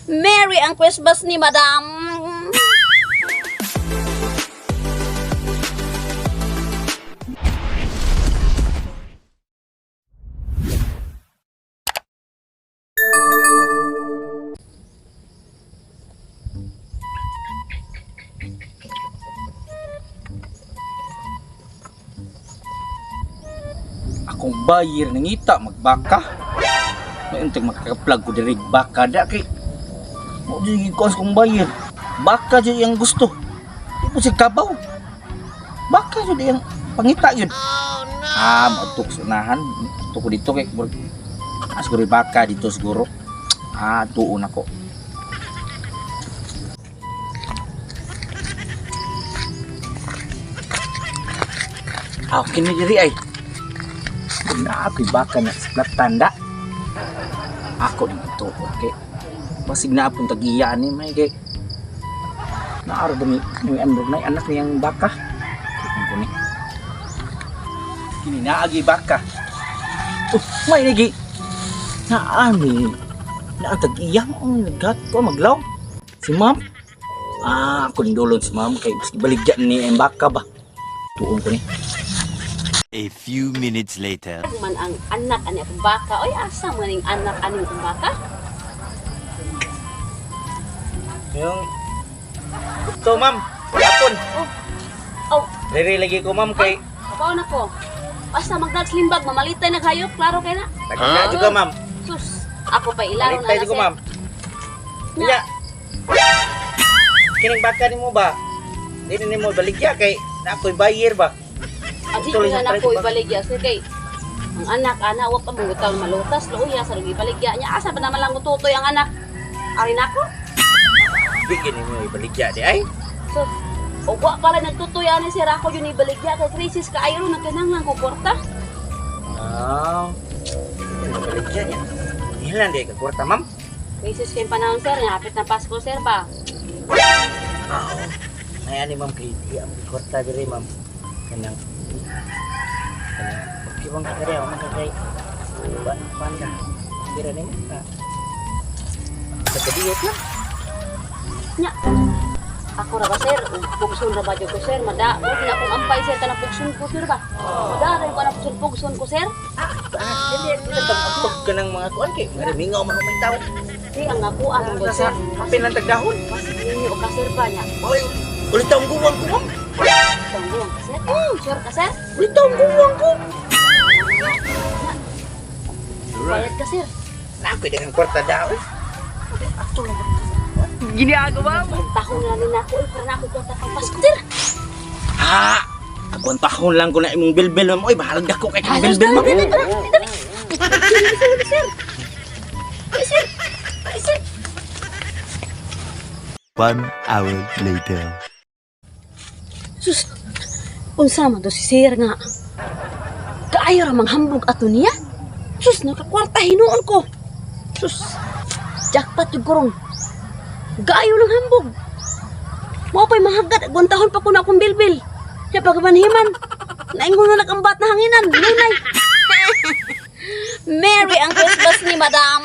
Merry ang Christmas ni Madam. Akong buyer nangita magbaka. May untag makaka-plug ko diri baka da kay. Mo jud ko sa akong buyer. Baka jud iyang gusto. Di po siya kabaw. Baka jud iyang pangita yun. Oh, no. Ah, moadto ko sa unahan. Adto ko dito kay murag siguro baka dito siguro. Ah, tuon ako. Ah, kini diri ay. Na ako'y baka na sa tanda. Ako nang ito, okay. Basig na akong tag-iya ni may kay. Naaro ba ni andog na anak niyang baka? Kung ko ni. Kini naagi baka. Oh, may lagi. Naami. Naa tag-iya mo ang naggat ko maglaw. Si ma'am. Ah, ako ning dulon si ma'am kay baligya ni ang baka ba. Tuon ko ni. A few minutes later. Man ang anak ani akong baka. Oy, asa man ning anak ani akong baka? Yung So ma'am, yapon. Oh, Rere lagi ko ma'am kay kapaw na ko. Basta magdags limbag, mamalitay na kayo, klaro kay na. Tagna juga ma'am. Sus, ako pa ilaro na Baliktay na ko sir. ma'am. Nya. Nya. Kining baka nimo ba? Dili nimo baligya kay na ako'y buyer ba? Adi Tuloy na sa na ko ba? ibaligya sir kay ang anak ana wa pa mangutaw malutas luya sa ibaligya niya asa ba naman lang ututoy ang anak. Ari nako. Di gini mo ibaligya di ay. Sus, o wa pala nagtutoy ani sir ako yun ibaligya kay crisis kaayo ron nagkinahanglan ko kwarta. Ah. Dili mo Baligya niya. Ilan di ka kwarta ma'am? Crisis kay panahon sir, hapit na Pasko sir ba. Ah. Ay ani ma'am kay di ang kwarta diri ma'am. Kanang kanang okay bang ka diri man ka kay ba pan ka. Dira nimo ka. Sa kadiyot lang. Nya. Ako ra ba sir, Ug pugson ra ba jud ko sir, mada mo na akong ampay sir kanang pugson ko sir ba. Mada ra ko na pugson pugson ko sir. Ah, dili dili ka apog ka ng mga kuan kay marimingaw man may tao. Di ang ako ang gud Nasa sir. hapin lang tagdahon. Basig ninyo ka sir ba niya. Oy, ulit ang guwang ko, ma'am. Tungguang ka sir. Sure ka sir? Ulit ang guwang ko. Bayad ka sir. Na ako'y daghang kwarta daw. eh. Ato lang ba? Tahon na rin ako eh, para na ako kwarta pang Pasko sir. Ha! Ako ang tahon lang ko na imong bilbil, ma'am. Oy, bahalag dako kay kang bilbil, ma'am. Dali, dali, dali. Dali, sir. Ay, sir. Ay, sir. 1 hour later. Sus, unsa man to si sir nga. Kaayo ra manghambog ato niya. Sus, nakakwarta hinuon ko. Sus, jackpot yung kurong. Gaayo lang hambog. Mao pa'y mahagat, agwantahon pa ko na akong bilbil. Siya pagkamanhiman, naingon na nakambat na hanginan, nunay. Merry ang Christmas ni Madam.